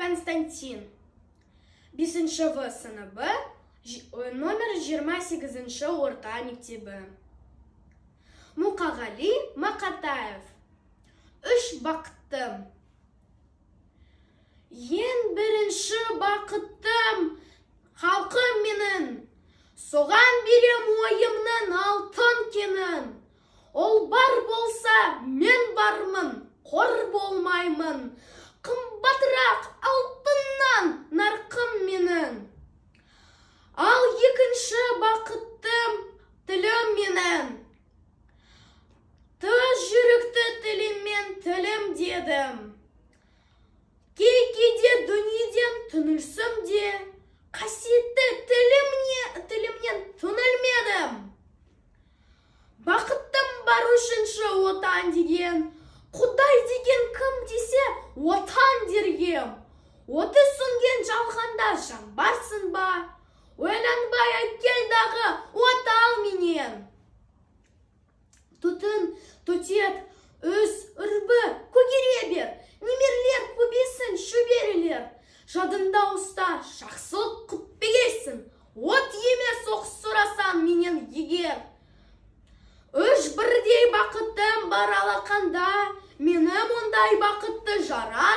Константин. 5 В сыныбы, номер 28 орта мектебі. Мұқағали Мақатаев. Үш бақыттым. Ең бірінші бақыттым халқым менің. Соған берем ойымның алтын кенін. Ол бар болса, мен бармын, қор болмаймын. Қымбатырақ алтыннан нарқым менің. Ал екінші бақыттым тілім менің. Түз жүректі тіліммен тілім дедім. Кей-кейде дүниеден түңілсем де, қасиетті тілімнен түңілмедім. Бақыттым бар үшінші отан деген, Құдай деген кім десе, отан дергем. Оты сөнген жалғанда жан барсың ба? Ойланбай әкел дағы от ал менен. Түтін түтет, өс, үрбі, көгере бер, немерелер көбейсін, шөберелер. Жадында ұста, жақсылық күтпегейсің, от емес оқ сұрасан менен егер. Үш бірдей бақыттым бар алақанда, мені мұндай бақытты жаратпаған.